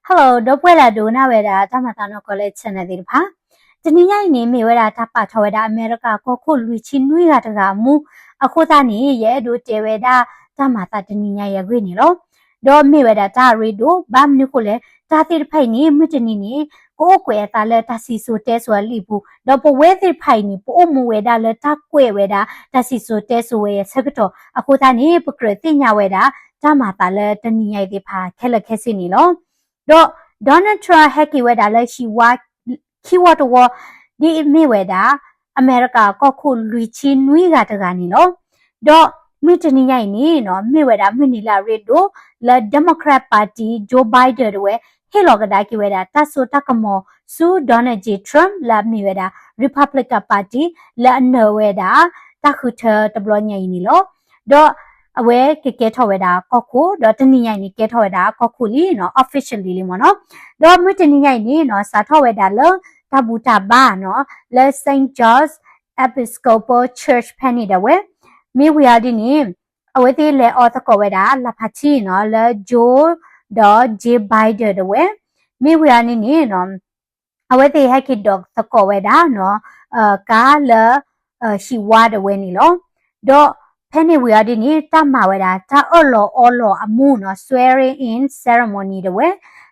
Hello ဒီပုၢ်ဝဲၢ်လၢအဒိကနၣ်ဝဲဒၣ် တၢ်မၤသးနီၢ်ကီၢ်လၢ channel သ့ၣ်တဖၣ်, တနံၤညါအံၤန့ၣ် မ့ၢ်ဝဲဒၣ်တၢ်ပာ်ထီၣ်ဝဲဒၣ်အမဲရကၤကီၢ်ခိၣ်လွံၢ်ဆံနွံဂၤတဂၤအမူ, အဃိသတးန့ၣ် ယအဲၣ်ဒိးတဲဝဲဒၣ်တၢ်မၤသးတနံၤညါအံၤအဂ့ၢ်န့ၣ်လီၤ. ဒီးမ့ၢ်ဝဲဒၣ်တၢ်အရ့ဒိၣ် ဘၣ်မနုၤဃိလဲၣ်, တၢ်သ့ၣ်တဖၣ်အံၤန့ၣ် မုၢ်တနံၤန့ၣ် ကအိၣ်ကွဲးအသးလၢတၢ်စံၣ်စိၤတဲစိၤအလံာ်ပူၤ, ဒီးပဝဲသ့ၣ်တဖၣ်အံၤန့ၣ် ပအိၣ်မူဝဲဒၣ်လၢတၢ်ကွဲးဝဲဒၣ် တၢ်စံၣ်စိၤတဲစိၤဝဲအဆၢကတီၢ်, အဃိသတးန့ၣ် ပကြၢးသ့ၣ်ညါဝဲဒၣ် တၢ်မၤသးလၢတနံၤညါအံၤသ့ၣ်တဖၣ်ခဲလၢာ်ခဲဆ့န့ၣ်လီၤ. ဒီး Donald Trump ဟဲက့ၤဝဲဒၣ်လၢဟံၣ်ဝါ ခံဝီတဝီ, ဒ်အမ့ၢ်ဝဲဒၣ် အမဲရကၤကီၢ်ခိၣ်လွံၢ်ဆံနွံဂၤတဂၤန့ၣ်လီၤ. ဒီးမုၢ်တနံၤညါအံၤန့ၣ်နီၤ မ့ၢ်ဝဲဒၣ်မုၢ်နံၤလၢအရ့ဒိၣ် လၢ Democrat Party Joe Biden တဝဲ ဟ့ၣ်လီၤကဒါက့ၤဝဲဒၣ် တၢ်စိတၢ်ကမီၤဆူ Donald J Trump လၢအမ့ၢ်ဝဲဒၣ် Republican Party လၢအနၢၤဝဲဒၣ် တၢ်ဃုထၢတဘျီညါအံၤန့ၣ်လီၤ. ဒီးအဝဲကကဲထီၣ်ဝဲဒၣ်ကီၢ်ခိၣ်, ဒီးတနံၤညါအံၤန့ၣ် ကဲထီၣ်ဝဲဒၣ်ကီၢ်ခိၣ်လံနီၤ officially လံမ့ၢ်နီၤ. ဒီးမုၢ်တနံၤညါအံၤန့ၣ်နီၤ စးထီၣ်ဝဲဒၣ်လၢ တၢ်ဘူၣ်တၢ်ဘါနီၤ လၢ Saint George Episcopal Church ဖဲန့ၣ်ဒၣ်ဝဲ, မ့ၢ်ဝံၤအီၤဒ်န့ၣ် အဝဲသ့ၣ်လဲၤအီသကိးဝဲဒၣ် လၢဖးထံနီၤ လၢ Joe ဒီး Jill Biden ဒၣ်ဝဲ, မ့ၢ်ဝံၤအီၤန့ၣ်န့ၣ်နီၤ အဝဲသ့ၣ်ဟဲက့ၤဒိးသကိးဝဲဒၣ်နီၤ ကါလၢ ဟံၣ်ဝါဒၣ်ဝဲန့ၣ်လီၤ. ဒီးဖဲန့ၣ်ဝံၤအီၤဒ်န့ၣ် တၢ်မၤဝဲဒၣ် တၢ်အၢၣ်လီၤအီလီၤအမူနီၤ swearing in ceremony ဒၣ်ဝဲ,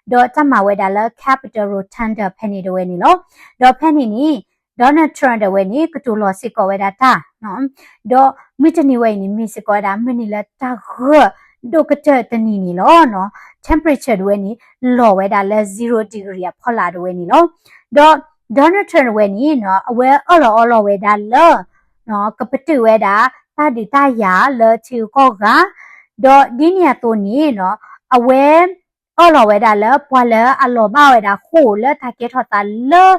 ဒီးတၢ်မၤဝဲဒၣ်လၢ Capitol Rotunda ဖဲန့ၣ်ဒၣ်ဝဲန့ၣ်လီၤ. ဒီးဖဲန့ၣ်န့ၣ် Donald Trump ဒၣ်ဝဲန့ၣ် ကတိၤလီၤစ့ၢ်ကီးဝဲဒၣ်တၢ် ဒီးမုၢ်တနံၤဝဲအံၤန့ၣ် မ့ၢ်စ့ၢ်ကီးဝဲဒၣ် မုၢ်နံၤလၢတၢ်ဂၢၢ်ဒိၣ်ကတၢၢ်တနံၤန့ၣ်လီၤ. temperature ဒၣ်ဝဲန့ၣ် လီၤဝဲဒၣ်လၢ zero degree အဖီလာ်ဒၣ်ဝဲန့ၣ်လီၤ. ဒီး Donald Trump ဒၣ်ဝဲန့ၣ် အဝဲအၢၣ်လီၤအီလီၤဝဲဒၣ်လၢ ကပတုာ်ဝဲဒၣ် တၢ်ဒုးတၢ်ယၤလၢထံဂုၤကီၢ်ဂၤ, ဒီးဒ်န့ၣ်အသိးန့ၣ် အဝဲ အၢၣ်လီၤဝဲဒၣ်လၢ ပှၤလၢအလီၤဘၣ်ဝဲဒၣ်ဃိာ်လၢတၢ်ကဲထီၣ်သးလၢ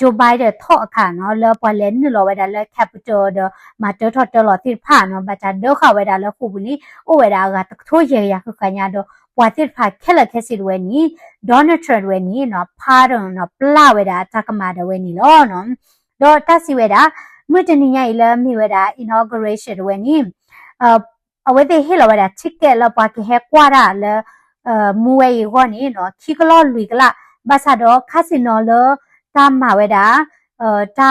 Joe Biden ထီၣ်အခါနီၤ လၢပှၤလဲၤနုာ်လီၤဝဲဒၣ်လၢ Capitol ဒီး မၤတၢထီၣ်တၢလီၤသ့ၣ်တဖၣ်နီၤ ဘၣ်တၢ်ဒၢဃာ်ဝဲဒၣ်လၢဃိာ်ပူၤလံ အိၣ်ဝဲဒၣ်အဂၤတကထိယဲၢ်ကယၤဃုကယၤညါဒီး ပှၤသ့ၣ်တဖၣ်ခဲလၢာ်ခဲဆ့ဒၣ်ဝဲန့ၣ် Donald Trump ဒၣ်ဝဲန့ၣ်နီၤ pardon နီၤ ပျၢ်ဝဲဒၣ်အတၢ်ကမၣ်ဒၣ်ဝဲန့ၣ်လီၤ. ဒီးတၢ်စံးဝဲဒၣ် မုၢ်တနံၤညါအံၤလၢမ့ၢ်ဝဲဒၣ် inauguration ဒၣ်ဝဲန့ၣ် အဝဲသ့ၣ်ဟ့ၣ်လီၤဝဲဒၣ် ticket လၢပှၤကဟဲကွၢ်တၢ်လၢ မူဝဲအံၤအဂီၢ်န့ၣ်နီၤ ခံကလီၢ်လွံၢ်ကလး, ဘၣ်ဆၣ်ဒီးခါဆ့ၣ်နီၤလၢ တၢ်မၤဝဲဒၣ် တၢ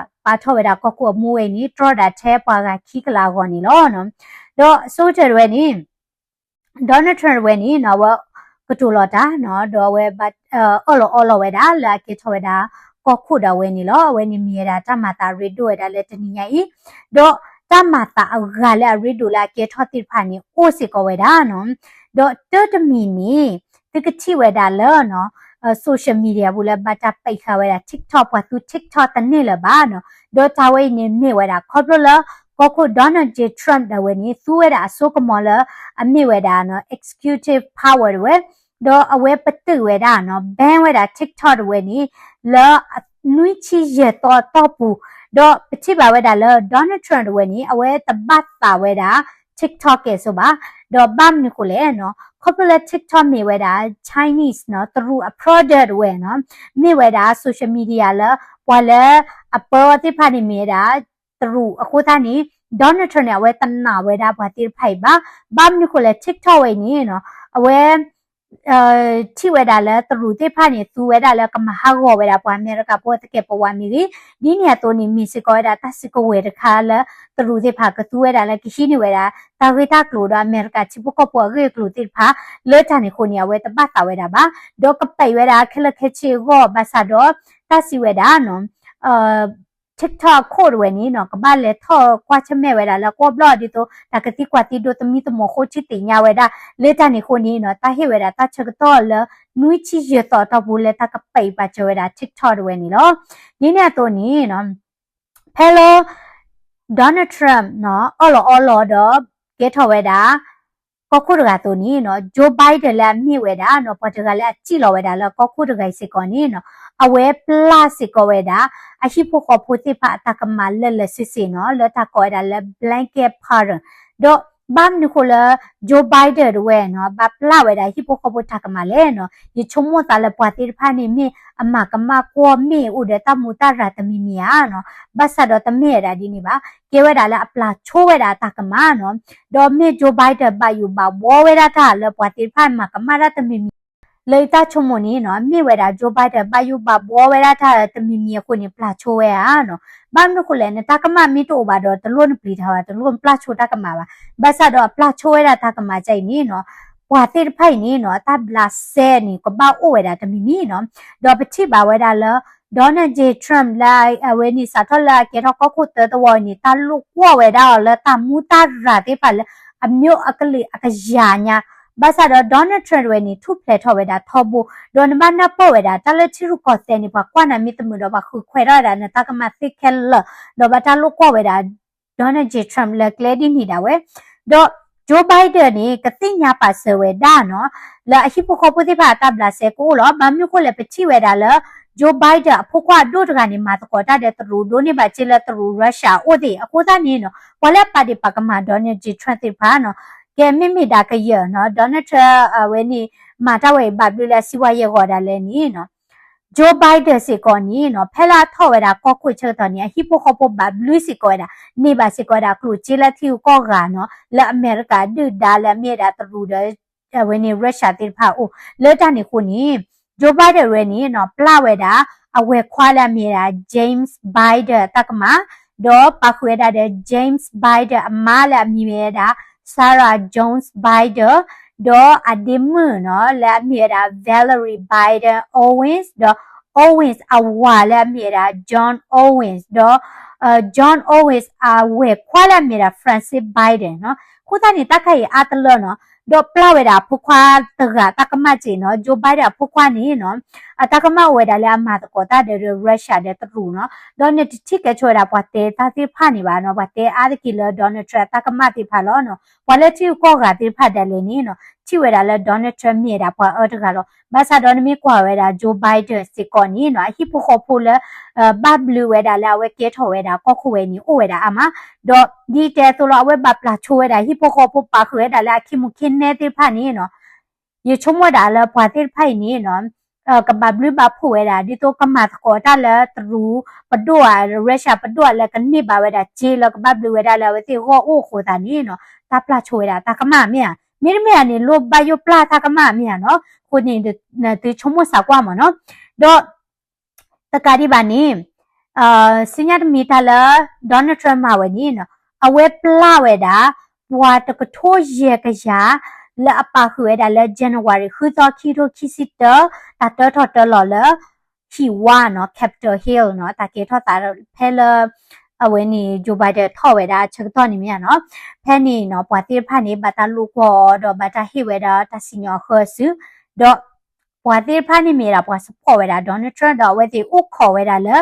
်ပာ်ထီၣ်ဝဲဒၣ်ကီၢ်ခိၣ်အမူဝဲအံၤန့ၣ် တြီဒၣ်ထဲပှၤဂၤခံကလးအဂီၢ်န့ၣ်လီၤ. ဒီးအဆိကတၢၢ်ဒၣ်ဝဲန့ၣ် Donald Trump ဒၣ်ဝဲန့ၣ်နီၤ အဝဲကတိၤလီၤတၢ်နီၤ ဒီးအဝဲဘၣ် အၢၣ်လီၤအီလီၤဝဲဒၣ်လၢအကဲထီၣ်ဝဲဒၣ် ကီၢ်ခိၣ်ဒၣ်ဝဲန့ၣ်လီၤ. အဝဲန့ၣ်မ့ၢ်ဝဲဒၣ်တၢ်မၤသးအရ့ဒိၣ်ဝဲဒၣ်လၢတနံၤညါအံၤ, ဒီးတၢ်မၤသးအဂၤလၢအရ့ဒိၣ်လၢအကဲထီၣ်သ့ၣ်တဖၣ်န့ၣ် အိၣ်စ့ၢ်ကီးဝဲဒၣ်နီၤ. ဒီးတၢ်တမံၤန့ၣ် သုကထံၣ်ဝဲဒၣ်လၢ social media ပူၤလၢဘၣ်တၢ်ပိတ်ဃာ်ဝဲဒၣ် TikTok ပှၤသူ TikTok တန့ၢ်လၢၤဘၣ်နီၤ. ဒီးတၢ်ဝဲအံၤန့ၣ်မ့ၢ်ဝဲဒၣ် ခီဖျိလၢ ကီၢ်ခိၣ် Donald J Trump ဒၣ်ဝဲန့ၣ် သူဝဲဒၣ်အစိကမီၤလၢ အမ့ၢ်ဝဲဒၣ် executive power ဒၣ်ဝဲ, ဒီးအဝဲပတုာ်ဝဲဒၣ်နီၤ ban ဝဲဒၣ် TikTok ဒၣ်ဝဲန့ၣ် လၢ နွံဆံယဲၢ်သီအတီၢ်ပူၤ, ဒီးပထံၣ်ဘၣ်ဝဲဒၣ်လၢ Donald Trump ဒၣ်ဝဲန့ၣ် အဝဲတဘၣ်သးဝဲဒၣ် TikTok ကဲၣ်ဆိးဘၣ်, ဒီးဘၣ်မနုၤဃိလဲၣ်နီၤ ခီဖျိလၢ TikTok မ့ၢ်ဝဲဒၣ် Chinese နီၤ တရူးအ product ဒၣ်ဝဲနီၤ, မ့ၢ်ဝဲဒၣ် social media လၢ ပှၤလၢအပၢအီၤသ့ၣ်တဖၣ်န့ၣ်မ့ၢ်ဝဲဒၣ် တရူးအဃိသတးန့ၣ် Donald Trump န့ၣ် အဝဲတနာ်ဝဲဒၣ်ပှၤသ့ၣ်တဖၣ်အံၤဘၣ်. ဘၣ်မနုၤဃိလဲၣ် TikTok ဝဲအံၤန့ၣ်နီၤ အဝဲ ထံၣ်ဝဲဒၣ်လၢတရူးသ့ၣ်တဖၣ်န့ၣ် သူဝဲဒၣ်လၢကမၤဟးဂီၤဝဲဒၣ်ပှၤအမဲရကၤဖိသကဲးပဝးမ့ၢ်ဂ့ၤ, ဒ်န့ၣ်အသိးန့ၣ် မ့ၢ်စ့ၢ်ကီးဝဲဒၣ်တၢ်စုကဝဲၤတခါလၢ တရူးသ့ၣ်တဖၣ်ကသူဝဲဒၣ်လၢကဟံးန့ၢ်ဝဲဒၣ် တၢ်ဂ့ၢ်တၢ်ကျိၤဒီးအမဲရကၤထံဖိကီၢ်ဖိအဂ့ၢ်အကျိၤသ့ၣ်တဖၣ် လၢတၢ်န့ၣ်အဃိန့ၣ် အဝဲတဘၣ်သးဝဲဒၣ်ဘၣ်. ဒီးကပိတ်ဝဲဒၣ်ခဲလၢာ်ခဲဆ့အဂီၢ် ဘၣ်ဆၣ်ဒီး တၢ်စံးဝဲဒၣ်နီၤ TikTok အခိၣ်ဒၣ်ဝဲန့ၣ်နီၤ ကဘၣ်လဲၤထီၣ်ကွၢ်ဆၢၣ်မဲာ်ဝဲဒၣ်လၢကွီၢ်ဘျီၣ် ဒ်သိးတၢ်ကသံကွၢ်သံဒိးသမံသမိးဃိထံသ့ၣ်ညါဝဲဒၣ် လၢတၢ်န့ၣ်အဃိန့ၣ်နီၤ တၢ်ဟ့ၣ်ဝဲဒၣ်တၢ်ဆၢကတီၢ်လၢ နွံဆံယဲၢ်သီအတီၢ်ပူၤလၢတၢ်ကပိတ်ပာ်စၢၤဝဲဒၣ် TikTok ဒၣ်ဝဲန့ၣ်လီၤ. ဒ်န့ၣ်အသိးန့ၣ်နီၤ ဖဲလၢ Donald Trump နီၤ အၢၣ်လီၤအီလီၤဒီး ကဲထီၣ်ဝဲဒၣ် ကီၢ်ခိၣ်တဂၤအသိးန့ၣ်နီၤ Joe Biden လၢအမ့ၢ်ဝဲဒၣ်နီၤ ပှၤတဂၤလၢအစံၣ်လီၤဝဲဒၣ်လၢကီၢ်ခိၣ်တဂၤအံၤစ့ၢ်ကီးန့ၣ်နီၤ အဝဲပျၢ်စ့ၢ်ကီးဝဲဒၣ် အဟံၣ်ဖိဃီဖိသ့ၣ်တဖၣ်အတၢ်ကမၣ်လၢာ်လၢာ်ဆ့ဆ့နီၤ လၢတၢ်ကိးဝဲဒၣ်လၢ blanket pardon ဒီးဘၣ်မနုၤဃိလၢ Joe Biden ဒၣ်ဝဲနီၤ ဘၣ်ပျၢ်ဝဲဒၣ်ဟံၣ်ဖိဃီဖိတၢ်ကမၣ်လဲၣ်နီၤ ယဆိကမိၣ်သးလၢပှၤသ့ၣ်တဖၣ်န့ၣ်မ့ၢ်အမၤကမၣ်ကွီၢ် မ့ၢ်အိၣ်ဒီးတၢ်မူးတၢ်ရၤတမံၤမံၤဧါနီၤ ဘၣ်ဆၣ်ဒီးတမ့ၢ်ဝဲဒၣ်ဒ်န့ၣ်ဘၣ် ကဲဝဲဒၣ်လၢအပျၢ်ဆိဝဲဒၣ်အတၢ်ကမၣ်နီၤ ဒီးမ့ၢ် Joe Biden ဘၣ်ယိၣ်ဘၣ်ဘှီဝဲဒၣ်တၢ်လၢပှၤသ့ၣ်တဖၣ်မၤကမၣ်တၢ်တမံၤမံၤ လၢယတၢ်ဆိကမိၣ်န့ၣ်နီၤ မ့ၢ်ဝဲဒၣ် Joe Biden ဘၣ်ယိၣ်ဘၣ်ဘှီဝဲဒၣ်တၢ်တမံၤမံၤအဃိန့ၣ် ပျၢ်ဆိဝဲဧါနီၤ. ဘၣ်မနုၤအဃိလဲၣ် နတၢ်ကမၣ်မ့ၢ်တအိၣ်ဘၣ်ဒီး တလိၣ်နပျံၤတၢ်ဘၣ်, တလိၣ်နပျၢ်ဆိတၢ်ကမၣ်ဘၣ်. ဘၣ်ဆၣ်ဒီးအပျၢ်ဆိဝဲဒၣ်တၢ်ကမၣ်ကအံၤန့ၣ်နီၤ ပှၤသ့ၣ်တဖၣ်အံၤန့ၣ်နီၤ အတၢ်ဘျးစဲန့ၣ် ကဘၣ်အိၣ်ဝဲဒၣ်တမံၤမံၤနီၤ. ဒီးပထံၣ်ဘၣ်ဝဲဒၣ်လၢ Donald J Trump လၢအဝဲန့ၣ် စးထီၣ်လၢအကဲထီၣ်ကီၢ်ခိၣ်သၢသဝီအံၤန့ၣ် တၢ်လိာ်ကွီၢ်ဝဲဒၣ်အီၤလၢတၢ်မူတၢ်ရၤသ့ၣ်တဖၣ်လၢ အမျိုးအကလုာ်အကယၤညါ. ဘၣ်ဆၣ်ဒီး Donald Trump တဝဲန့ၣ် ထူၣ်ဖျဲးထီၣ်ဝဲဒၣ်ထီဘိ, ဒီးနဘၣ်နၢ်ပၢၢ်ဝဲဒၣ် တၢ်လၢထံရူၢ်ကီၢ်သဲးန့ၣ် ပှၤကွၢ်နၤမ့ၢ်တမုာ်ဒီး ပှၤဃုခွဲးထီၣ်ဝဲဒၣ်နတၢ်ကမၣ်သ့ခဲလၢာ်, ဒီးဘၣ်တၢ်လိာ်ကွီၢ်ဝဲဒၣ် Donald J Trump လၢကျဲဒ်န့ၣ်ဒၣ်ဝဲ. ဒီး Joe Biden န့ၣ် ကသ့ၣ်ညါပာ်စၢၤဝဲဒၣ်နီၤ လၢအဟံၣ်ဖိဃီဖိသ့ၣ်တဖၣ်အတၢ်ဘျးစဲကအိၣ်လီၤ. ဘၣ်မနုၤအဃိလဲၣ် ပထံၣ်ဝဲဒၣ်လၢ Joe Biden အဖိခွါအဒိၣ်တဂၤန့ၣ် မၤသကိးတၢ်ဒီးတရူး ဒိးန့ၢ်ဘၣ်စ့လၢတရူး Russia အအိၣ်သ့ၣ်အဃိသတးန့ၣ်နီၤ ပှၤလၢအပာ်ဒ့ၣ်ပာ်ကမၣ် Donald J Trump သ့ၣ်တဖၣ်နီၤ ကဲမ့မ့ၢ်ဒၣ်ကယၢၤနီၤ Donald Trump အဝဲန့ၣ် မၤတၢ်ဝဲအံၤဘၣ်ဘျုးလၢအစံးဝဲယဲၢ်ဂီၤဒၣ်လဲာ်န့ၣ်နီၤ Joe Biden စ့ၢ်ကီးန့ၣ်နီၤ ဖဲလၢအထီၣ်ဝဲဒၣ်ကီၢ်ခိၣ်ဆၢကတီၢ်န့ၣ် အဟံၣ်ဖိဃီဖိဘၣ်ဘျုးစ့ၢ်ကီးဝဲဒၣ် န့ၢ်ဘၣ်စ့ၢ်ကီးဝဲဒၣ်ကျိၣ်စ့လၢထံဂုၤကီၢ်ဂၤနီၤ လၢအမဲရကၤဒုၣ်ဒါလၢအမ့ၢ်ဝဲဒၣ်တရူးဒီး အဝဲန့ၣ် Russia သ့ၣ်တဖၣ်အအိၣ် လၢတၢ်န့ၣ်အဃိန့ၣ် Joe Biden ဝဲန့ၣ်နီၤ ပျၢ်ဝဲဒၣ် အဝဲၢ်ခွါလၢအမ့ၢ်ဝဲဒၣ် James Biden အတၢ်ကမၣ်, ဒီးပာ်ဃုာ်ဝဲဒၣ်ဒီး James Biden အမါလၢအမံၤမ့ၢ်ဝဲဒၣ် Sarah Jones Biden, ဒီးအဒ့မုၣ်နီၤ လၢအမ့ၢ်ဝဲဒၣ် Valerie Biden Owens, ဒီး Owens အဝၤလၢအမ့ၢ်ဝဲဒၣ် John Owens, ဒီး John Owens အဝဲၢ်ခွါလၢအမ့ၢ်ဝဲဒၣ် Frances Biden နီၤ. အဃိသတးန့ၣ် တၢ်ခါအံၤအါတလၢနီၤ ဒီးပျၢ်ဝဲဒၣ်အဖိခွါတဂၤတၢ်ကမၣ်စ့ၢ်နီၤ Joe Biden အဖိခွါန့ၣ်နီၤ အတၢ်ကမၣ်အိၣ်ဝဲဒၣ်လၢအမၤသကိးတၢ်ဒီး Russia ဒီးတရူးနီၤ. ဒီးနတထံၣ်ကဲဆိဝဲဒၣ်ပှၤတဲတၢ်သ့ၣ်တဖၣ်န့ၣ်ဘၣ်နီၤ ပှၤတဲအါတက့ၢ်လၢ Donald Trump အတၢ်ကမၣ်သ့ၣ်တဖၣ်လီၤနီၤ. ပှၤလၢထံဂုၤကီၢ်ဂၤသ့ၣ်တဖၣ်ဒၣ်လဲာ်န့ၣ်နီၤ ထံၣ်ဝဲဒၣ်လၢ Donald Trump မ့ၢ်ဝဲဒၣ်ပှၤအၢတဂၤလီၤ. ဘၣ်ဆၣ်ဒီးနမ့ၢ်ကွၢ်ဝဲဒၣ် Joe Biden စ့ၢ်ကီးန့ၣ်နီၤ အဟံၣ်ဖိဃီဖိလၢ ဘၣ်ဘျုးဝဲဒၣ်လၢအဝဲကဲထီၣ်ဝဲဒၣ်ကီၢ်ခိၣ်ဝဲန့ၣ် အိၣ်ဝဲဒၣ်အါမး, ဒီးဒ်တဲအသိးလီၤ အဝဲဘၣ်ပျၢ်ဆိဝဲဒၣ် ဟံၣ်ဖိဃီဖိပာ်ဃုာ်ဝဲဒၣ်လၢအခ့မုၢ်ခ့နဲသ့ၣ်တဖၣ်န့ၣ်နီၤ ယဆိကမိၣ်ဒၣ်လၢပှၤသ့ၣ်တဖၣ်အံၤန့ၣ်နီၤ ကဘၣ်ဘျုးဘၣ်ဖှိၣ်ဝဲဒၣ် ဒ်သိးကမၤသကိးတၢ်လၢတရူးပဒိၣ်ဧါ Russia ပဒိၣ်ဧါ လၢကန့ၢ်ဘၣ်ဝဲဒၣ်စ့လၢကဘၣ်ဘျုးဝဲဒၣ်လၢအဝဲသ့ၣ်ဂီၢ်အိၣ်အဃိသတးန့ၣ်နီၤ တၢ်ပျၢ်ဆိဝဲဒၣ်တၢ်ကမၣ်မ့ၢ်ဧါ, မ့တမ့ၢ်ဧါန့ၣ် လိၣ်ဘၣ်ယိၣ်ပျၢ်တၢ်ကမၣ်မ့ၢ်ဧါနီၤ. အဃိန့ၣ် သုဆိကမိၣ်စးကွၢ်မ့ၢ်နီၤ. ဒီး တကးဒံးဘၣ်န့ၣ် စံညါတမံၤတၢ်လၢ Donald Trump မၤဝဲန့ၣ်နီၤ အဝဲပျၢ်ဝဲဒၣ် ပှၤတကထိယဲၢ်ကယၤ လၢအပာ်ဃုာ်ဝဲဒၣ်လၢ January ဃုသီ ခံကထိခံဆံတၢ တၢ်တၢထီၣ်တၢလီၤလၢ ဟံၣ်ဝါနီၤ Capitol Hill နီၤ တၢ်ကဲထီၣ်သးဖဲလၢ အဝဲန့ၣ် Joe Biden ထီၣ်ဝဲဒၣ်အဆၢကတီၢ်န့ၣ်မ့ၢ်ဧါနီၤ. ဖဲန့ၣ်နီၤ ပှၤသ့ၣ်တဖၣ်န့ၣ် ဘၣ်တၢ်လိာ်ကွီၢ်အီၤ ဒီးဘၣ်တၢ်ဟ့ၣ်ဝဲဒၣ်တၢ်စံၣ်ညီၣ်အဃၢအစု, ဒီး ပှၤသ့ၣ်တဖၣ်န့ၣ်မ့ၢ်ဒၣ်ပှၤ support ဝဲဒၣ် Donald Trump ဒီးအဝဲသ့ၣ်အိၣ်ခိးဝဲဒၣ်လၢ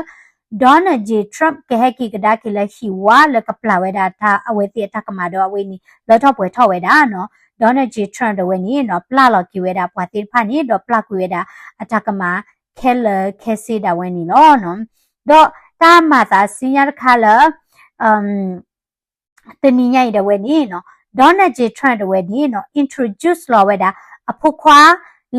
Donald J Trump ကဟဲက့ၤကဒါက့ၤလၢဟံၣ်ဝါလၢကပျၢ်ဝဲဒၣ်တၢ် အဝဲသ့ၣ်အတၢ်ကမၣ်ဒီးအဝဲန့ၣ် လၢထီၣ်ပှဲၤထီၣ်ဝဲဒၣ်နီၤ. Donald J Trump ဒီးဝဲန့ၣ်နီၤ ပျၢ်လီၤက့ၤဝဲဒၣ်ပှၤသ့ၣ်တဖၣ်န့ၣ် ဒီးပျၢ်ကွံာ်ဝဲဒၣ်အတၢ်ကမၣ်ခဲလၢာ်ခဲဆ့ဒၣ်ဝဲန့ၣ်လီၤ. ဒီးတၢ်မၤသးစံညါတခါလၢ တနံၤညါအံၤဒၣ်ဝဲန့ၣ်နီၤ Donald J Trump ဒၣ်ဝဲန့ၣ်နီၤ introduce လီၤဝဲဒၣ် အဖိခွါ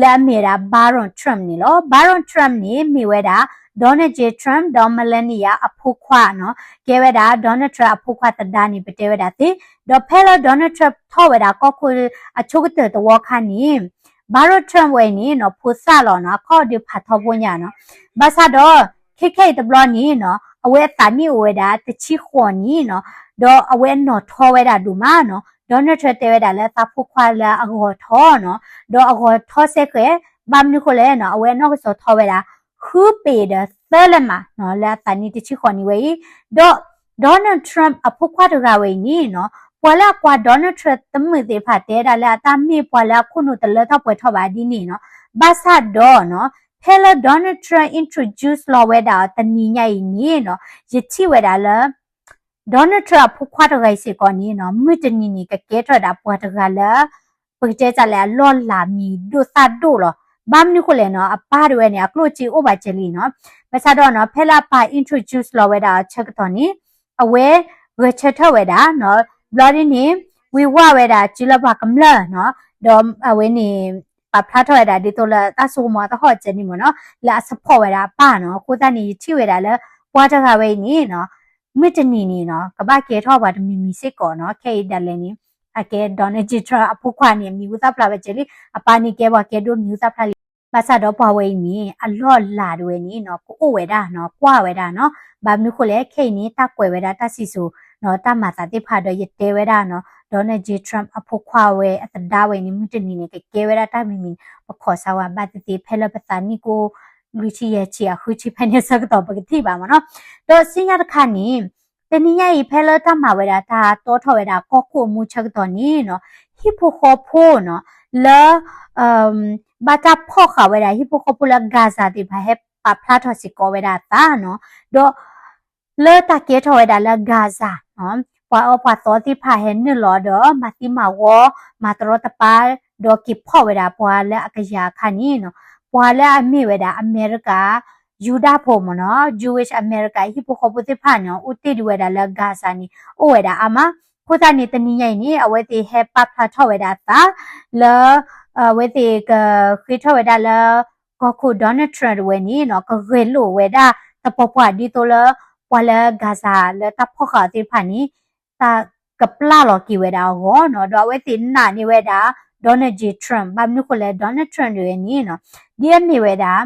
လၢအမ့ၢ်ဝဲဒၣ် Barron Trump န့ၣ်လီၤ. Barron Trump န့ၣ် မ့ၢ်ဝဲဒၣ် Donald J Trump ဒီး Melania အဖိခွါနီၤ ကဲဝဲဒၣ် Donald Trump အဖိခွါသဒါန့ၣ် ပတဲဝဲဒၣ်သ့. ဒီးဖဲလၢ Donald Trump ထီၣ်ဝဲဒၣ်ကီၢ်ခိၣ်အဆိကတၢၢ်သဝီခါန့ၣ် Barron Trump ဝဲအံၤန့ၣ်နီၤ ဖိသၣ်လီၤနီၤ အခီၣ်ဒုးဖးထီဖိညါနီၤ. ဘၣ်ဆၣ်ဒီး ခဲခဲအံၤတဘျီန့ၣ်နီၤ အဝဲအသးနံၣ်အိၣ်ဝဲဒၣ်တဆံဃိးနံၣ်နီၤ ဒီးအဝဲအနီၢ်ထီဝဲဒၣ်ဒိၣ်မးနီၤ. Donald Trump တဲဝဲဒၣ်လၢအသးဖိခွါလၢအဂီၤထီနီၤ ဒီးအဂီၤထီစဲဃဲၤ ဘၣ်မနုၤဃိလဲၣ်နီၤ အဝဲအနီၢ်ကစၢ်ထီဝဲဒၣ် ဃုပ့ၤဒီးသၢလဲမးနီၤ လၢအသးနံၣ်တဆံဃိးနံၣ်ဝဲအံၤ ဒီး Donald Trump အဖိခွါတဂၤဝဲအံၤန့ၣ်နီၤ ပှၤလၢအကွၢ် Donald Trump တမုာ်သ့ၣ်တဖၣ်တဲဒၣ်လၢအတၢ်မ့ၢ်ပှၤလၢအခိၣ်နူာ်တလၢထီၣ်ပှဲၤထီၣ်ဘၣ်ဒ်န့ၣ်နီၤ. ဘၣ်ဆၣ်ဒီးနီၤ ဖဲလၢ Donald Trump introduce လီၤဝဲဒၣ်အီၤတနံၤညါအံၤန့ၣ်နီၤ ယထံၣ်ဝဲဒၣ်လၢ Donald Trump အဖိခွါတဂၤအံၤစ့ၢ်ကီးန့ၣ်နီၤ မုၢ်တနံၤန့ၣ် ကကဲထီၣ်ဝဲဒၣ်ပှၤတဂၤလၢ ပကတဲတၢ်လၢအလီၢ်လၤမံၤဒိၣ်သၣ်ဒိၣ်လီၤ. ဘၣ်မနုၤဃိလဲၣ်နီၤ အပၢ်တဝဲန့ၣ် အကျိၣ်စ့အိၣ်ဘၣ်စၢၤလံနီၤ. ဘၣ်ဆၣ်ဒီးနီၤ ဖဲလၢအပၢ် introduce လီၤဝဲဒၣ်အဆၢကတီၢ်န့ၣ် အဝဲဂဲၤဆၢထၢၣ်ဝဲဒၣ်နီၤ ဘျီဒ်န့ၣ် ဝံၤဝဲဒၣ်စုလၢပှၤကမျၢၢ်နီၤ ဒီးအဝဲန့ၣ် ပာ်ဖျါထီၣ်ဝဲဒၣ်ဒ်သိးလၢတၢ်စိကမီၤသဟီၣ်စဲန့ၣ်မ့ၢ်နီၤ လၢအ support ဝဲဒၣ်အပၢ်နီၤ. အဃိသတးန့ၣ် ယထံၣ်ဝဲဒၣ်လၢ ပှၤတဂၤဝဲအံၤန့ၣ်နီၤ မုၢ်တနံၤန့ၣ်နီၤ ကဘၣ်ကဲထီၣ်ပှၤတမံၤမံၤစ့ၢ်ကီးနီၤ. ခဲအံၤဒၣ်လဲာ်န့ၣ် အကဲ Donald J Trump အဖိခွါန့ၣ် အမံၤဟူသၣ်ဖျါဝဲစဲလံ အပၢ်န့ၣ်ကဲပှၤကဲဒိၣ်မံၤဟူသၣ်ဖျါလံ ဘၣ်ဆၣ်ဒီးပှၤဝဲအံၤန့ၣ် အလီၢ်အလၤတဝဲန့ၣ်နီၤ ကအိၣ်ဝဲဒၣ်နီၤ ကွၢ်ဝဲဒၣ်နီၤ. ဘၣ်မနုၤဃိလဲၣ် ခဲအံၤန့ၣ် တၢ်ကွဲးဝဲဒၣ်တၢ်စံၣ်စိၤနီၤ တၢ်မၤသးသ့ၣ်တဖၣ်ဒီး ယတဲဝဲဒၣ်နီၤ Donald J Trump အဖိခွါဝဲအသဒါဝဲန့ၣ် မုၢ်တနံၤန့ၣ် ကကဲဝဲဒၣ်တၢ်မံၤမံၤ ပခိးစါဝဲဘၣ်သ့ၣ်သ့ၣ် ဖဲလၢပသးနံၣ်ကိၣ် လွံၢ်ဆံယဲၢ်ဆံအဃုဆံဖဲန့ၣ်အဆၢကတီၢ် ပကထံၣ်ဘၣ်မ့ၢ်နီၤ. ဒီးဆူညါတခါန့ၣ် တနံၤညါအံၤ ဖဲလၢတၢ်မၤဝဲဒၣ် တၢ်တီထီၣ်ဝဲဒၣ်ကီၢ်ခိၣ်အမူဆၢကတီၢ်န့ၣ်နီၤ ဟံၣ်ဖိဃီဖိနီၤ လၢ ဘၣ်တၢ်ဖီၣ်ဃာ်ဝဲဒၣ် ဟံၣ်ဖိဃီဖိလၢ Gaza သ့ၣ်တဖၣ် ဟဲပာ်ဖျါထီၣ်စ့ၢ်ကီးဝဲဒၣ်အသးနီၤ. ဒီး လၢတၢ်ကဲထီၣ်ဝဲဒၣ်လၢ Gaza နီၤ ပှၤအၢပှၤသီသ့ၣ်တဖၣ်ဟဲနုာ်လီၤဒီး မၤသံမၤဝီ မၤတရီတပါ ဒီးက့ၤဖီၣ်ဝဲဒၣ်ပှၤလၢအကယၤအခါန့ၣ်နီၤ ပှၤလၢအမ့ၢ်ဝဲဒၣ်အမဲရကၤ ယူဒၤဖိမ့ၢ်နီၤ Jewish American ဟံၣ်ဖိဃီဖိသ့ၣ်တဖၣ်န့ၣ် အိၣ်တ့ၢ်ဒံးဝဲဒၣ်လၢ Gaza န့ၣ် အိၣ်ဝဲဒၣ်အါမး. အဃိသတးန့ၣ် တနံၤညါအံၤန့ၣ် အဝဲသ့ၣ်ဟဲပာ်ဖျါထီၣ်ဝဲဒၣ်အသး လၢ အဝဲသ့ၣ်ကဃ့ထီၣ်ဝဲဒၣ်လၢ ကီၢ်ခိၣ် Donald Trump တဝဲန့ၣ်နီၤ ကဂဲၤလိာ်ဝဲဒၣ်တပှၤပှၤဒ်သိးလၢ ပှၤလၢ Gaza လၢတၢ်ဖီၣ်ဃာ်အီၤသ့ၣ်တဖၣ်န့ၣ် တၢ်ကပျၢ်လီၤက့ၤဝဲဒၣ်အဂီၢ်နီၤ ဒီးအဝဲသ့ၣ်နာ်န့ၢ်ဝဲဒၣ် Donald J Trump ဘၣ်မနုၤဃိလဲၣ် Donald Trump တဝဲန့ၣ်နီၤ ဒ်အမ့ၢ်ဝဲဒၣ်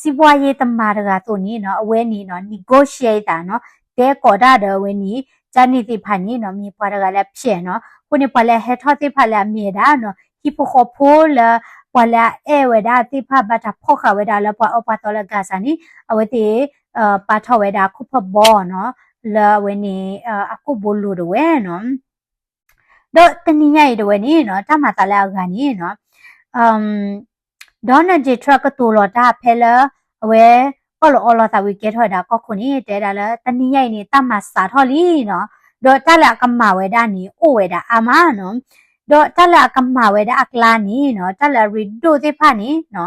စံးပှၤယ့တမၤတဂၤအသိးန့ၣ်နီၤ အဝဲန့ၣ်နီၤ negotiator နီၤ တဲကိးတၢ်ဒီးအဝဲန့ၣ် ကန့ၣ်သ့ၣ်တဖၣ်န့ၣ်နီၤ မ့ၢ်ပှၤတဂၤလၢအဖျဲးနီၤ အဃိန့ၣ် ပှၤလၢအဟဲထီၣ်သ့ၣ်တဖၣ်လၢအမ့ၢ်ဝဲဒၣ်နီၤ ဟံၣ်ဖိဃီဖိလၢ ပှၤလၢအအဲၣ်ဝဲဒၣ်သ့ၣ်တဖၣ် ဘၣ်တၢ်ဖီၣ်ဃာ်ဝဲဒၣ်လၢပှၤအၢပှၤသီလၢ Gaza န့ၣ် အဝဲသ့ၣ် ပာ်ထီၣ်ဝဲဒၣ်ခိၣ်ဖၢဘီနီၤ လၢအဝဲန့ၣ် အကိာ်ဘိလိၤတဝဲနီၤ ဒီးတနံၤညါအံၤတဝဲန့ၣ်နီၤ တၢ်မၤသးလၢအဂၤန့ၣ်နီၤ Donald J Trump ကတိၤလီၤတၢ်ဖဲလၢ အဝဲ အၢၣ်လီၤအီလီၤသးဝံၤကဲထီၣ်ဝဲဒၣ်ကီၢ်ခိၣ်န့ၣ် တဲဒၣ်လၢ တနံၤညါအံၤန့ၣ် တၢ်မၤစးထီၣ်လံနီၤ ဒီးတၢ်လၢအကမၤဝဲဒၣ်န့ၣ် အိၣ်ဝဲဒၣ်အါမးနီၤ ဒီးတၢ်လၢအကမၤဝဲဒၣ်အကျါန့ၣ်နီၤ တၢ်လၢအရ့ဒိၣ်သ့ၣ်တဖၣ်န့ၣ်နီၤ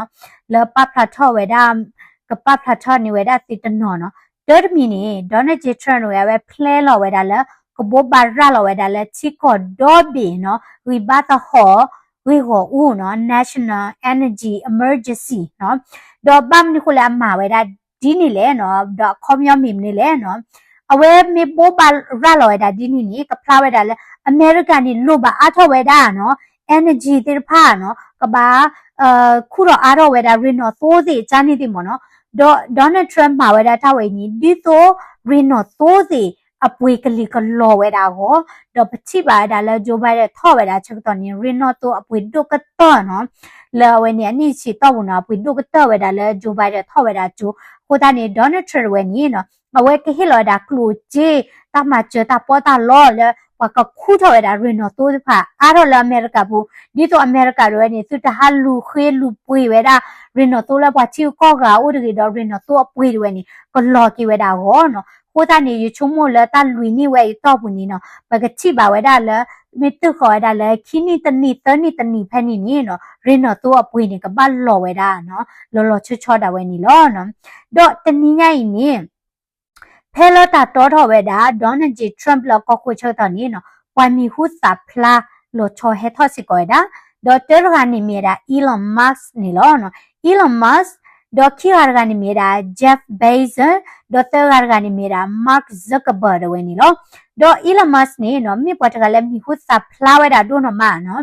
လၢပာ်ဖျါထီၣ်ဝဲဒၣ် ကပာ်ဖျါထီၣ်န့ၢ်ဝဲဒၣ်သုတနီၤနီၤ တၢ်တမံၤန့ၣ် Donald J Trump ဝဲ အဝဲဖျဲလီၤဝဲဒၣ်လၢ ကဘိးဘၣ်ရၤလီၤဝဲဒၣ်လၢထံကီၢ်ဒီဘ့ၣ်နီၤ ဂံၢ်ဘါသဟီၣ် ဂ့ၢ်ဂီၢ်အူနီၤ National Energy Emergency နီၤ ဒီးဘၣ်မနုၤဃိလၢအမၤဝဲဒၣ်ဒ်န့ၣ်လဲၣ်နီၤ ဒီးအခီပညီမ့ၢ်မနုၤလဲၣ်နီၤ အဝဲမ့ၢ်ဘိးဘၣ်ရၤလီၤဝဲဒၣ်ဒ်န့ၣ်န့ၣ် ကဖျါဝဲဒၣ်လၢ အမဲရကၤန့ၣ် လိၣ်ဘၣ်အါထီၣ်ဝဲဒၣ်နီၤ energy သ့ၣ်တဖၣ်နီၤ ကဘၣ် ခူၣ်ထီၣ်အါထီၣ်ဝဲဒၣ် ရ့ၣ်နီၣ်သိသ့ၣ် ကန့ၣ်သ့ၣ်မ့ၢ်နီၤ ဒီး Donald Trump မၤဝဲဒၣ်တၢ်ဝဲအံၤန့ၣ် ဒ်သိးရ့ၣ်နီၣ်သိသ့ၣ် အပှ့ၤကလံၤကလီၤဝဲဒၣ်အဂီၢ် ဒီးပထံၣ်ဘၣ်ဝဲဒၣ်လၢ Joe Biden ထီၣ်ဝဲဒၣ်ဆၢကတီၢ်န့ၣ် ရ့ၣ်နီၣ်သိအပှ့ၤဒိၣ်ကတၢၢ်နီၤ လၢအဝဲန့ၣ်အနံၣ်ဆံတီၢ်ပူၤနီၤ အပှ့ၤဒိၣ်ကတၢၢ်ဝဲဒၣ်လၢ Joe Biden ထီၣ်ဝဲဒၣ်ကၠိ အဃိသတးန့ၣ် Donald Trump တဝဲန့ၣ်နီၤ အဝဲကဟ့ၣ်လီၤဝဲဒၣ်ကျိၣ်စ့ တၢ်မၤစၢၤတၢ်ပီးတၢ်လီလၢ ပှၤကခူၣ်ထီၣ်ဝဲဒၣ်ရ့ၣ်နီၣ်သိသ့ၣ်တဖၣ် အါထီၣ်လၢအမဲရကၤပူၤ ဒ်သိးအမဲရကၤတဝဲန့ၣ် သုတဟးလူၤဃ့လူၤပှ့ၤဝဲဒၣ် ရ့ၣ်နီၣ်သိလၢပှၤထံဂုၤကီၢ်ဂၤအိၣ်တဂ့ၤဒီး ရ့ၣ်နီၣ်သိအပှ့ၤတဝဲန့ၣ် ကလီၤက့ၤဝဲဒၣ်အဂီၢ်နီၤ အဃိသတးန့ၣ် ယဆိကမိၣ်လၢတၢ်လွံၢ်နံၣ်ဝဲအံၤအတီၢ်ပူၤန့ၣ်နီၤ ပကထံၣ်ဘၣ်ဝဲဒၣ်လၢ မ့ၢ်တုၤဃီၤဝဲဒၣ်လၢ ခံနံၣ်တနံၣ် သၢနံၣ်တနံၣ်ဖဲန့ၣ်န့ၣ်နီၤ ရ့ၣ်နီၣ်သိအပှ့ၤန့ၣ် ကဘၣ်လီၤဝဲဒၣ်နီၤ လီၤလီၤဆီဆီဒၣ်ဝဲန့ၣ်လီၤ. ဒီးတနံၤညါအံၤန့ၣ် ဖဲလၢတၢ်တီထီၣ်ဝဲဒၣ် Donald J Trump လၢကီၢ်ခိၣ်ဆၢကတီၢ်န့ၣ်နီၤ ပှၤမံၤဟူသၣ်ဖျါလီၤဆီဟဲထီၣ်စ့ၢ်ကီးဝဲဒၣ်, ဒီးတၢတဂၤန့ၣ်မ့ၢ်ဝဲဒၣ် Elon Musk န့ၣ်လီၤ. Elon Musk ဒီးခံဂၤတဂၤန့ၣ်မ့ၢ်ဝဲဒၣ် Jeff Bezos ဒီးသၢဂၤတဂၤန့ၣ်မ့ၢ်ဝဲဒၣ် Mark Zuckerberg တဝဲန့ၣ်လီၤ. ဒီး Elon Musk န့ၣ်နီၤ မ့ၢ်ပှၤတဂၤလၢမံၤဟူသၣ်ဖျါဝဲဒၣ်ဒိၣ်နီၢ်မးနီၤ,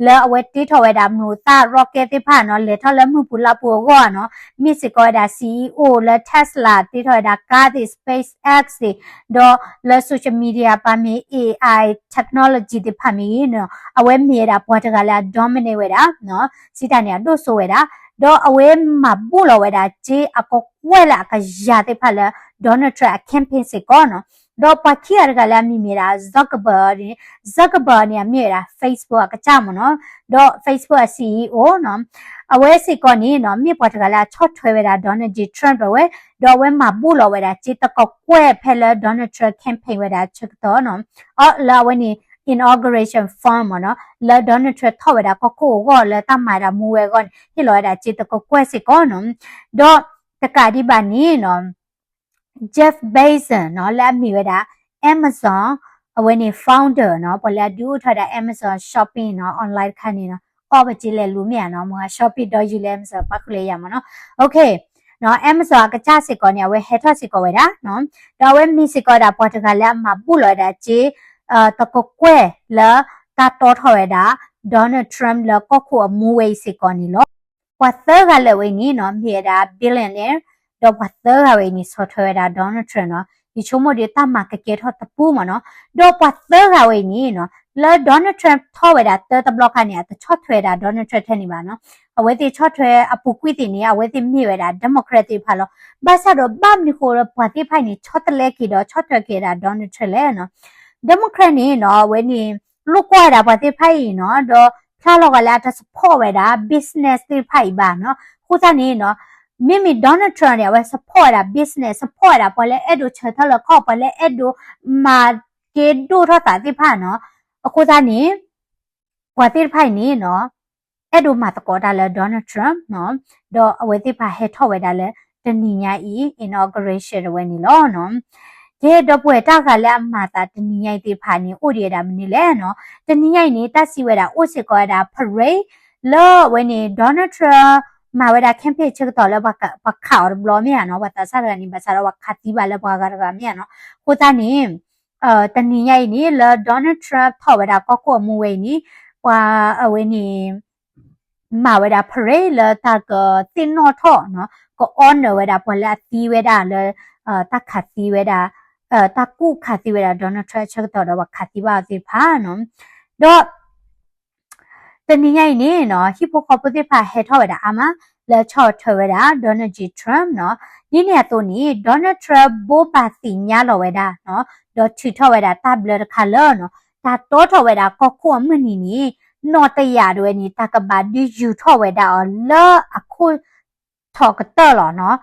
လၢအဝဲတ့ထီၣ်ဝဲဒၣ် မုၢ်သၣ် rocket သ့ၣ်တဖၣ်နီၤ လဲၤထီၣ်လၢမုၢ်ပူၤလါပူၤအဂီၢ်နီၤ, မ့ၢ်စ့ၢ်ကီးဝဲဒၣ် CEO လၢ Tesla တ့ထီၣ်ဝဲဒၣ် car သ့ၣ် SpaceX သ့ၣ်, ဒီးလၢ social media ပာ်မ့ၢ် AI technology သ့ၣ်တဖၣ်မ့ၢ်ဂ့ၤနီၤ, အဝဲမ့ၢ်ဝဲဒၣ်ပှၤတဂၤလၢအ dominate ဝဲဒၣ် စံးတၢ်န့ၣ် အဒိၣ်စိဝဲဒၣ်, ဒီးအဝဲမၤဘူၣ်လီၤဝဲဒၣ်စ့အကကွဲၢ်လၢအကယၤသ့ၣ်တဖၣ်လၢ Donald Trump အ campaign စ့ၢ်ကီးနီၤ. ဒီးပှၤခံဂၤတဂၤလၢအမံၤမ့ၢ်ဝဲဒၣ် Zuckerberg န့ၣ်, Zuckerberg န့ၣ် အမ့ၢ်ဝဲဒၣ် Facebook အကစၢ်မ့ၢ်နီၤ, ဒီး Facebook အ CEO နီၤ, အဝဲစ့ၢ်ကီးန့ၣ်နီၤ မ့ၢ်ပှၤတဂၤလၢအဆီၣ်ထွဲဝဲဒၣ် Donald J Trump တဝဲ, ဒီးအဝဲမၤဘူၣ်လီၤဝဲဒၣ်စ့တကကွဲၢ်ဖဲလၢ Donald Trump campaign ဝဲဒၣ်ဆၢကတီၢ်နီၤ, အလၢအဝဲန့ၣ် inauguration fund မ့ၢ်နီၤ, လၢ Donald Trump ထီၣ်ဝဲဒၣ်ကီၢ်ခိၣ်အဂီၢ်လၢတၢ်မၤဒၣ်မူဝဲအဂီၢ်န့ၣ် ဟ့ၣ်လီၤဝဲဒၣ်စ့တကကွဲၢ်စ့ၢ်ကီးနီၤ. ဒီးတကးဒံးဘၣ်န့ၣ်နီၤ Jeff Bezos နီၤ လၢအမ့ၢ်ဝဲဒၣ် Amazon အဝဲန့ၣ် founder နီၤ, ပှၤလၢအဒုးအိၣ်ထီၣ်ဝဲဒၣ် Amazon shopping နီၤ online တခါန့ၣ်နီၤ, အီၣ်ပစ့လဲၤလူၤမ့ၢ်ဧါနီၤ, မ့ၢ် shopping ဒီးယူၤလၢ Amazon ပာ်ဃုာ်လၢယၤမ့ၢ်နီၤ. Okay နီၤ Amazon အကစၢ်စ့ၢ်ကီးန့ၣ် အဝဲဟဲထီၣ်စ့ၢ်ကီးဝဲဒၣ်နီၤ, ဒီးအဝဲမ့ၢ်စ့ၢ်ကီးဝဲဒၣ်ပှၤတဂၤလၢအမၤဘူၣ်လီၤဝဲဒၣ်စ့ တကကွဲၢ်လၢတၢ်တီထီၣ်ဝဲဒၣ် Donald Trump လၢကီၢ်ခိၣ်အမူဝဲအံၤစ့ၢ်ကီးန့ၣ်လီၤ. ပှၤသၢဂၤလၢာ်ဝဲအံၤန့ၣ်နီၤ မ့ၢ်ဝဲဒၣ် billionaire ဒီးပှၤသၢဂၤဝဲအံၤန့ၣ် ဆီၣ်ထွဲဝဲဒၣ် Donald Trump နီၤ. ယဆိကမိၣ်ဒီးတၢ်မၤကကဲထီၣ်တပူမ့ၢ်နီၤ. ဒီးပှၤသၢဂၤဝဲအံၤန့ၣ်နီၤ လၢ Donald Trump ထီၣ်ဝဲဒၣ်တၢတဘျီခါန့ၣ် အတဆီၣ်ထွဲဝဲဒၣ် Donald Trump ထဲန့ၣ်ဘၣ်နီၤ. အဝဲသ့ၣ်ဆီၣ်ထွဲအပူၤကွံာ်သ့ၣ်န့ၣ် အဝဲသ့ၣ်မ့ၢ်ဝဲဒၣ် Democrat သ့ၣ်တဖၣ်လီၤ. ဘၣ်ဆၣ်ဒီးဘၣ်မနုၤဃိလၢပှၤသ့ၣ်တဖၣ်အံၤန့ၣ် ဆီတလဲက့ၤဒီးဆီၣ်ထွဲက့ၤဝဲဒၣ် Donald Trump လဲၣ်နီၤ. Democrat န့ၣ်နီၤ အဝဲန့ၣ် လိၣ်ကွၢ်ဝဲဒၣ်ပှၤသ့ၣ်တဖၣ်အံၤနီၤ ဒီးဖျါလီၤဂာ်လၢအတ support ဝဲဒၣ် business သ့ၣ်တဖၣ်အံၤဘၣ်နီၤ. အဃိသတးန့ၣ်နီၤ မ့မ့ၢ် Donald Trump န့ၣ် အဝဲ support ဝဲဒၣ် business, support ဝဲဒၣ်ပှၤလၢအဲၣ်ဒိးဆၢထၢၣ်လၢကီၢ် ပှၤလၢအဲၣ်ဒိးမၤက့ၤဒိၣ်ထီၣ်သးသ့ၣ်တဖၣ်နီၤ. အဃိသတးန့ၣ် ပှၤသ့ၣ်တဖၣ်အံၤန့ၣ်နီၤ အဲၣ်ဒိးမၤသကိးတၢ်လၢ Donald Trump နီၤ, ဒီးအဝဲသ့ၣ်တဖၣ်ဟဲထီၣ်ဝဲဒၣ်လၢတနံၤညါအံၤ inauguration တဝဲန့ၣ်လီၤနီၤ. ကဲ ဒီပုၢ်ဝဲၢ် တၢ်ဂၤလၢအမၤသးတနံၤညါအံၤသ့ၣ်တဖၣ်န့ၣ် အိၣ်ဒံးဝဲဒၣ်မနုၤလဲၣ်နီၤ. တနံၤညါအံၤန့ၣ် တၢ်စံးဝဲဒၣ်အိၣ်စ့ၢ်ကီးဝဲဒၣ် parade လၢအဝဲန့ၣ် Donald Trump မၤဝဲဒၣ် campaign ဆၢကတီၢ်လၢပှၤခးအီၤတဘျီမ့ၢ်ဧါနီၤ, ပှၤသးစၢ်တဂၤန့ၣ် ဘၣ်ဆၣ်ဒီးပှၤခးသံဘၣ်လၢပှၤဂၤတဂၤမ့ၢ်ဧါနီၤ. အဃိသတးန့ၣ် တနံၤညါအံၤန့ၣ် လၢ Donald Trump ထီၣ်ဝဲဒၣ်ကီၢ်ခိၣ်အမူဝဲအံၤန့ၣ် ပှၤအဝဲန့ၣ် မၤဝဲဒၣ် parade လၢတၢ်ကသ့ၣ်နီၣ်ထီၣ်နီၤ, က honor ဝဲဒၣ်ပှၤလၢအသံဝဲဒၣ်လၢ တၢ်ခးသံဝဲဒၣ် တၢ်ကူၣ်ခးသံဝဲဒၣ် Donald Trump အဆၢကတီၢ်ဒီးပှၤခးသံဘၣ်အီၤသ့ၣ်တဖၣ်နီၤ. ဒီး တနံၤညါအံၤန့ၣ်နီၤ ဟံၣ်ဖိဃီဖိသ့ၣ်တဖၣ်ဟဲထီၣ်ဝဲဒၣ်အါမး လၢဆီၣ်ထွဲဝဲဒၣ် Donald J Trump နီၤ. ဒ်န့ၣ်အသိးန့ၣ် Donald Trump ဘိးဘၣ်သ့ၣ်ညါလီၤဝဲဒၣ်နီၤ, ဒီးထုးထီၣ်ဝဲဒၣ်တၢ်ဘျၢတခါလၢနီၤ တၢ်တီထီၣ်ဝဲဒၣ်ကီၢ်ခိၣ်အမုၢ်နံၤန့ၣ် နီၣ်တယၢ်တဝဲန့ၣ် တၢ်ကဘၣ်ဒုးယူၤထီၣ်ဝဲဒၣ်အီၤလၢအခိၣ်ထီၣ်ကတၢၢ်လီၤနီၤ.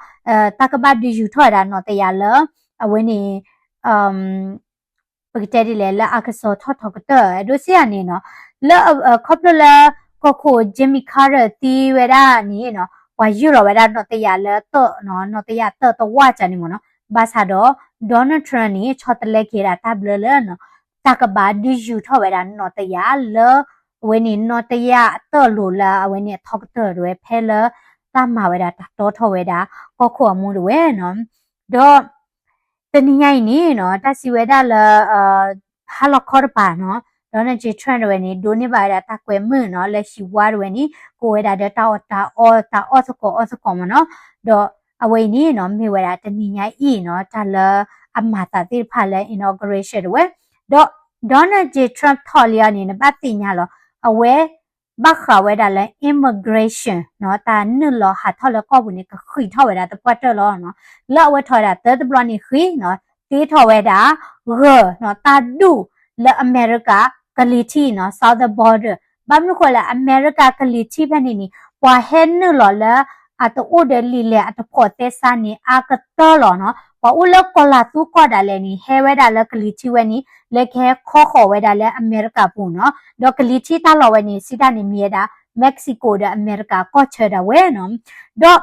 တၢ်ကဘၣ်ဒုးယူၤထီၣ်ဝဲဒၣ်နီၣ်တယၢ်လၢ အဝဲန့ၣ် ပကတဲဒ်လဲၣ် လၢ Arkansas ထီၣ်ထီၣ်ကတၢၢ် အဲၣ်ဒိးစ့ၢ်ဧါန့ၣ်နီၤ, လၢ ခီဖျိလၢ ကီၢ်ခိၣ် Jimmy Carter သံဝဲဒၣ်န့ၣ်နီၤ ပှၤယူၢ်လီၤဝဲဒၣ်နီၣ်တယၢ်လၢတၢ်နီၤ, နီၣ်တယၢ်တၢ်တဝၢ်ကန့ၣ်မ့ၢ်နီၤ. ဘၣ်ဆၣ်ဒီး Donald Trump န့ၣ် ဆီတလဲက့ၤဒၣ်တၢ်ဘျၢလၢနီၤ တၢ်ကဘၣ်ဒုးယူၤထီၣ်ဝဲဒၣ်နီၣ်တယၢ်လၢ အဝဲန့ၣ်နီၣ်တယၢ်အတၢၢ်လိၤလၢအဝဲန့ၣ်အထီၣ်ကတၢၢ်တဝဲ ဖဲလၢတၢ်မၤဝဲဒၣ်တၢ်တီထီၣ်ဝဲဒၣ် ကီၢ်ခိၣ်အမူတဝဲနီၤ. ဒီး တနံၤညါအံၤန့ၣ်နီၤ တၢ်စံးဝဲဒၣ်လၢ ဟါလီၤခီတပၤနီၤ Donald J Trump တဝဲန့ၣ် ဒိးန့ၢ်ဘၣ်ဝဲဒၣ်တၢ်ကွဲမုာ်နီၤ လၢဟံၣ်ဝါတဝဲန့ၣ် ကအိၣ်ဝဲဒၣ်ဒီးတၢ်အီၣ်တၢ်အီ တၢ်အီၣ်သကိးအီသကိးမ့ၢ်နီၤ. ဒီးအဝဲအံၤန့ၣ်နီၤ မ့ၢ်ဝဲဒၣ်တနံၤညါအံၤနီၤ တၢ်လၢအမၤသးသ့ၣ်တဖၣ်လၢ inauguration တဝဲ ဒီး Donald J Trump ထီၣ်လံအီၤန့ၣ် နဘၣ်သ့ၣ်ညါလီၤ အဝဲ ဘၣ်ဃးဝဲဒၣ်လၢ immigration နီၤ တၢ်နုာ်လီၤဟးထီၣ်လၢကီၢ်ပူၤန့ၣ် ကဃံးထီၣ်ဝဲဒၣ်သပှၢ်တၢၢ်လီၤနီၤ. လၢအဝဲထီၣ်ဝဲဒၣ်တၢတဘျီန့ၣ်ဃံးနီၤ တ့ထီၣ်ဝဲဒၣ် ဂၢၢ်နီၤ တၢ်ဒူၣ်လၢအမဲရကၤကလံၤထံးနီၤ southern border ဘၣ်မနုၤဃိလၢအမဲရကၤကလံၤထံးဖဲန့ၣ်န့ၣ် ပှၤဟဲနုာ်လီၤလၢအတအိၣ်ဒီးလံာ်လဲၢ်အတဖိးသဲစးန့ၣ် အါကတၢၢ်လီၤနီၤ. ပှၤအိၣ်လၢကီၤလၤသူကီၢ်ဒၣ်လဲာ်န့ၣ် ဟဲဝဲဒၣ်လၢကလံၤထံးဝဲန့ၣ် လၢကဟဲခီဃီၤဝဲဒၣ်လၢအမဲရကၤပူၤနီၤ. ဒီးကလံၤထံးတၢ်လီၢ်ဝဲန့ၣ် စံးတၢ်န့ၣ်မ့ၢ်ဝဲဒၣ် Mexico ဒီးအမဲရကၤကီၢ်ဆၢဒၣ်ဝဲနီၤ. ဒီး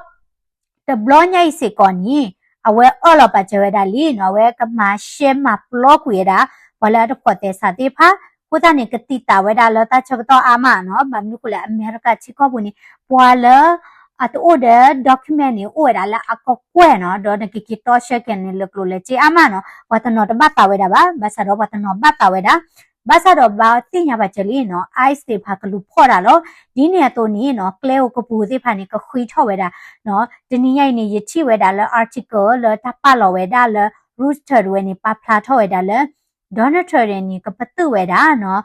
တဘျီညါအံၤစ့ၢ်ကီးန့ၣ် အဝဲအၢၣ်လီၤပာ်စၢၤဝဲဒၣ်လံနီၤ, အဝဲကမၤရှဲမၤပျီကွံာ်ဝဲဒၣ် ပှၤလၢအတဖိးသဲစးသ့ၣ်တဖၣ်, အဃိသတးန့ၣ် ကတံာ်တာ်ဝဲဒၣ်လၢတၢ်ဆၢကတီၢ်အါမးနီၤ, ဘၣ်မနုၤအဃိလဲၣ် အမဲရကၤထံကီၢ်ပူၤန့ၣ် ပှၤလၢ အတအိၣ်ဒီး document န့ၣ် အိၣ်ဝဲဒၣ်လၢအကကွဲၢ်နီၤ, ဒီးနကက့ၤတီဆှၢက့ၤန့ၣ် လၢကျိၤလၢစ့အါမးနီၤ, ပှၤတနီၤတဘၣ်သးဝဲဒၣ်ဘၣ်, ဘၣ်ဆၣ်ဒီးပှၤတနီၤဘၣ်သးဝဲဒၣ် ဘၣ်ဆၣ်ဒီးဘၣ်သ့ၣ်ညါဘၣ်စၢၤလံနီၤ, ICE သ့ၣ်တဖၣ်ကလူၤဖီၣ်တၢ်လီၤ. ဒ်န့ၣ်အသိးန့ၣ်နီၤ, ကျဲအိၣ်ကပူၤသ့ၣ်တဖၣ်န့ၣ် ကဃံးထီၣ်ဝဲဒၣ်နီၤ. တနံၤညါအံၤန့ၣ် ယထံၣ်ဝဲဒၣ်လၢ article လၢတၢ်ပာ်လီၤဝဲဒၣ်လၢ Reuters တဝဲန့ၣ် ပာ်ဖျါထီၣ်ဝဲဒၣ်လၢ Donald Trump န့ၣ် ကပတုာ်ဝဲဒၣ်နီၤ,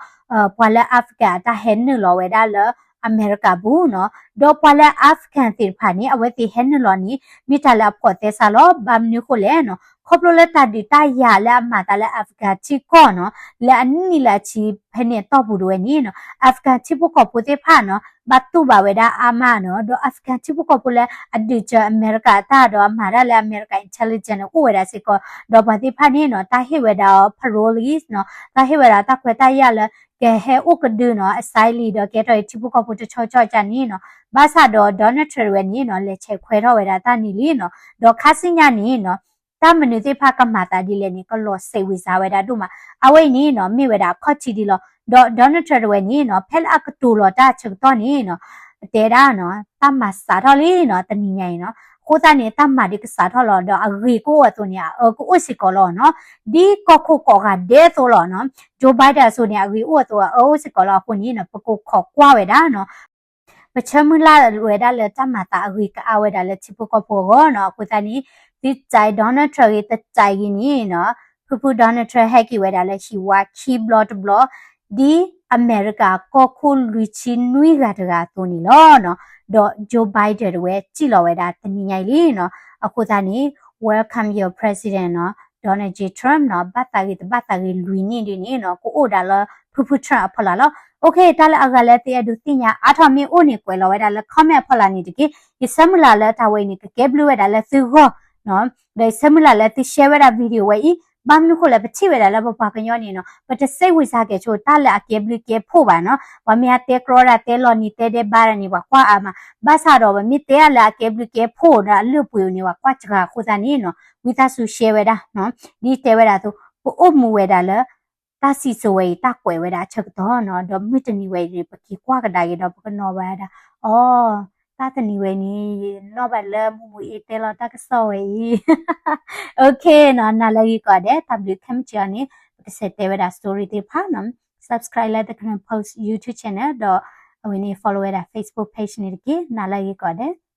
ပှၤလၢ Afghan အတၢ်ဟဲနုာ်လီၤဝဲဒၣ်လၢအမဲရကၤပူၤနီၤ, ဒီးပှၤလၢ Afghan သ့ၣ်တဖၣ်န့ၣ် အဝဲသ့ၣ်ဟဲနုာ်လီၤန့ၣ် မ့ၢ်တၢ်လၢအဖိးသဲစးလီၤ. ဘၣ်မနုၤအဃိလဲၣ်နီၤ, ခီဖျိလၢတၢ်ဒုးတၢ်ယၤလၢအမၤသးလၢ Afghan ထံကီၢ်နီၤ, လၢအနံၣ်လၢအဆံဖဲန့ၣ်အတီၢ်ပူၤတဝဲန့ၣ်နီၤ, Afghan ထံဖိကီၢ်ဖိသ့ၣ်တဖၣ်နီၤ, ဘၣ်တူၢ်ဘၣ်ဝဲဒၣ်အါမးနီၤ, ဒီး Afghan ထံဖိကီၢ်ဖိလၢအဒုးစၢၤအမဲရကၤအတၢ်ဒီးအမၤတၢ်လၢအမဲရကၤ intelligence န့ၣ် အိၣ်ဝဲဒၣ်စ့ၢ်ကီး, ဒီးပှၤသ့ၣ်တဖၣ်န့ၣ်နီၤ, တၢ်ဟ့ၣ်ဝဲဒၣ်အီၤ parolees နီၤ, တၢ်ဟ့ၣ်ဝဲဒၣ်တၢ်ခွဲးတၢ်ယာ်လၢ ကဟဲအိၣ်ကဒုနီၤ, asylum ဒီးကဲထီၣ်အံၤထံဖိကီၢ်ဖိတဆီဆီကန့ၣ်နီၤ, ဘၣ်ဆၣ်ဒီး Donald Trump တဝဲန့ၣ်နီၤ, လဲၤဆဲးခွဲးထီၣ်ဝဲဒၣ်တၢ်န့ၣ်လံနီၤ, ဒီးခါဆူညါန့ၣ်နီၤ, တၢ်မနုၤသ့ၣ်တဖၣ်ကမၤသးဒ်လဲၣ်န့ၣ် ကလီၤစိတ်ဝင်စားဝဲဒၣ်ဒိၣ်မး, အဝဲအံၤန့ၣ်နီၤ, မ့ၢ်ဝဲဒၣ်အခီၣ်ထံးဒ်လီၤ. ဒီး Donald Trump တဝဲန့ၣ်နီၤ, ဖဲလၢအကတိၤလီၤတၢ်ဆၢကတီၢ်န့ၣ်နီၤ, တဲဒၣ်နီၤ, တၢ်မၤစးထီၣ်လံနီၤ, တနံၤညါအံၤနီၤ, အဃိသတးန့ၣ် တၢ်မၤဒ်ကစးထီၣ်လီၤ, ဒီးအဂ့ၤကအိၣ်အသိးန့ၣ် အအၢကအိၣ်စ့ၢ်ကီးလီၤနီၤ, ဒ်ကီၢ်ခိၣ်ကိးဂၤဒဲးအသိးလီၤနီၤ, Joe Biden အစိၤန့ၣ် အဂ့ၤအိၣ်အသိး အအၢအိၣ်စ့ၢ်ကီးလီၤ. အဃိန့ၣ်နီၤ, ပကိးခိးကွၢ်ဝဲဒၣ်နီၤ ပဆၢမုၢ်လၢ်ဝဲဒၣ်လၢတၢ်မၤသးအဂ့ၤကအါဝဲဒၣ်လၢထံဖိကီၢ်ဖိအဂီၢ်နီၤ. အဃိသတးန့ၣ် သုကြိုက် Donald Trump ဂ့ၤ တကြိုက်ဂ့ၤန့ၣ်နီၤ, ဖုဖု Donald Trump ဟဲက့ၤဝဲဒၣ်လၢဟံၣ်ဝါခံဘျီတဘျီ ဒ်အမဲရကၤကီၢ်ခိၣ်လွံၢ်ဆံနွံဂၤတဂၤအသိးန့ၣ်လီၤနီၤ. ဒီး Joe Biden တဝဲစံၣ်လီၤဝဲဒၣ်တနံၤညါအံၤလံနီၤ. အဃိသတးန့ၣ် welcome your president နီၤ, Donald J Trump နီၤ, ဘၣ်သးဂ့ၤတဘၣ်သးဂ့ၤလွံၢ်နံၣ်ဒ်န့ၣ်နီၤ ကအိၣ်ဒၣ်လၢဖုဖု Trump အဖီလာ်လီၤ. Okay တၢ်လၢအဂၤလၢသုအဲၣ်ဒိးသ့ၣ်ညါအါထီၣ်မ့ၢ်အိၣ်န့ၣ် ကွဲးလီၤဝဲဒၣ်လၢ comment အဖီလာ်န့ၣ်တက့ၢ်. ယဆၢမုၢ်လၢ်လၢတၢ်ဝဲအံၤန့ၣ် ကကဲဘျုးဝဲဒၣ်လၢသုဂီၢ်နီၤ, ဒီးယဆၢမုၢ်လၢ်လၢသု share ဝဲဒၣ် video ဝဲအံၤ, ဘၣ်မနုၤဃိလဲၣ် ပထံၣ်ဝဲဒၣ်လၢပပှၤကညီန့ၣ်နီၤ ပတစဲးဝံၤစါကဲၤဆိတၢ်လၢအကဲဘျုးကဲဖှိၣ်ဘၣ်နီၤ. ပှၤမ့ၢ်အတဲကြီဒၣ်တဲလီၤနံၤတဲဒဲးဘါဒၣ်န့ၣ် ပှၤကွၢ်အါမး, ဘၣ်ဆၣ်ဒီးပမ့ၢ်တဲအါလၢအကဲဘျုးကဲဖှိၣ်ဒီးအလုၢ်အပှ့ၤန့ၣ် ပှၤကွၢ်စှၤအဃိသတးန့ၣ်နီၤ ဝံသးစူၤ share ဝဲဒၣ်နီၤ. ဒ်တဲဝဲဒၣ်အသိး ပအိၣ်မူဝဲဒၣ်လၢ တၢ်စံၣ်စိၤဝဲအံၤ တၢ်ကွဲးဝဲဒၣ်အဆၢကတီၢ်နီၤ, ဒီးမုၢ်တနံၤဝဲအံၤန့ၣ် ပက့ၤကွၢ်ကဒါက့ၤဒီးပကနီၤဘၣ်ဝဲဒၣ်, အိ တၢ်တနံၤဝဲန့ၣ် ယနီၣ်ဘၣ်လၢမူမူအ့တဲလီၤတၢ်ကစီၣ်ဝဲအံၤ Okay နီၤ, နၤလၢအဂ့ၤကိးဂၤဒဲး, တၢ်ဘျုးခဲမုၢ်ဆ့ၣ်အီၤန့ၣ် ပကဆဲးတဲဝဲဒၣ် story သ့ၣ်တဖၣ်နီၤ, subscribe လၢ The Karen Post YouTube channel ဒီးအဝဲန့ၣ် follow ဝဲဒၣ် Facebook page န့ၣ်တက့ၢ်. နၤလၢအဂ့ၤကိးဂၤဒဲး.